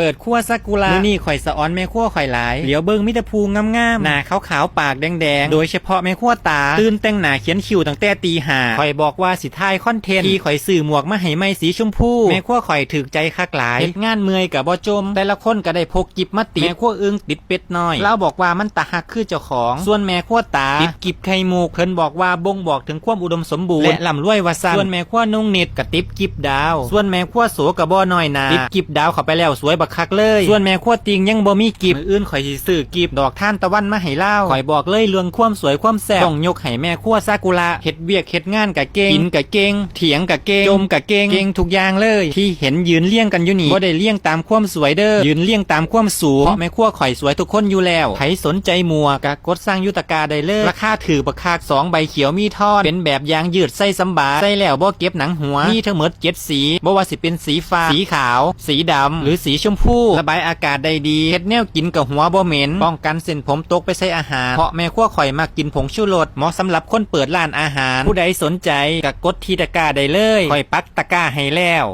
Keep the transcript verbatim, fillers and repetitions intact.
เปิดครัวซากุระ มื้อนี้ข่อยสะออนแม่ครัวข่อยหลาย เหลียวเบิ่งมีแต่ผู้งามๆ หน้าขาวๆ ปากแดงๆ โดยเฉพาะแม่ครัวตา ตื่นแต่งหน้าเขียนคิ้วตั้งแต่ตีห้า ข่อยบอกว่าสิถ่ายคอนเทนต์ ที่ข่อยซื้อหมวกมาให้ใหม่สีชมพู แม่ครัวข่อยถูกใจคักหลาย เฮ็ดงานเมื่อยก็บ่จม แต่ละคนก็ได้พกกิฟต์มาติด แม่ครัวอึ่งติดเป็ดน้อย ลาวบอกว่ามันตาฮักคือเจ้าของ ส่วนแม่ครัวตา ติดกิฟต์ไข่มุก เพิ่นบอกว่าบ่งบอกถึงความอุดมสมบูรณ์ และร่ำรวยว่าซั่น ส่วนแม่ครัวนุ่งนิดก็ติดกิฟต์ดาว ส่วนแม่ครัวโสก็บ่น้อยหน้า ติดกิฟต์ดาวเข้าไปแล้วสวยบักคักเลย ส่วนแม่ครัวติ่งยังบ่มีกิฟต์ มื้ออื่นข่อยสิซื้อกิฟต์ดอกทานตะวันมาให้ลาว ข่อยบอกเลยเรื่องความสวยความแซ่บ ต้องยกให้แม่ครัวซากุระ เฮ็ดเวียกเฮ็ดงานก็เก่ง กินก็เก่ง เถียงก็เก่ง จมก็เก่ง เก่งทุกอย่างเลย ที่เห็นยืนเรียงกันอยู่นี่ บ่ได้เรียงตามความสวยเด้อ ยืนเรียงตามความสูง เพราะแม่ครัวข่อยสวยทุกคนอยู่แล้ว ใครสนใจหมวกก็กดสั่งอยู่ตะกร้าได้เลย ราคาถูกบักคัก สองใบเขียวมีทอน เป็นแบบยางยืดใส่สำบาย ใส่แล้วบ่เก็บหนังหัว มีทั้งหมดเจ็ดสี บ่ว่าสิเป็นสีฟ้า สีขาว สีดำ หรือสีชมพู ระบายอากาศได้ดี เฮ็ดแนวกินก็หัวบ่เหม็น ป้องกันเส้นผมตกไปใส่อาหาร เพราะแม่ครัวข่อยมักกินผงชูรส เหมาะสำหรับคนเปิดร้านอาหาร ผู้ใดสนใจก็กดที่ตะกร้าได้เลย ข่อยปักตะกร้าให้แล้ว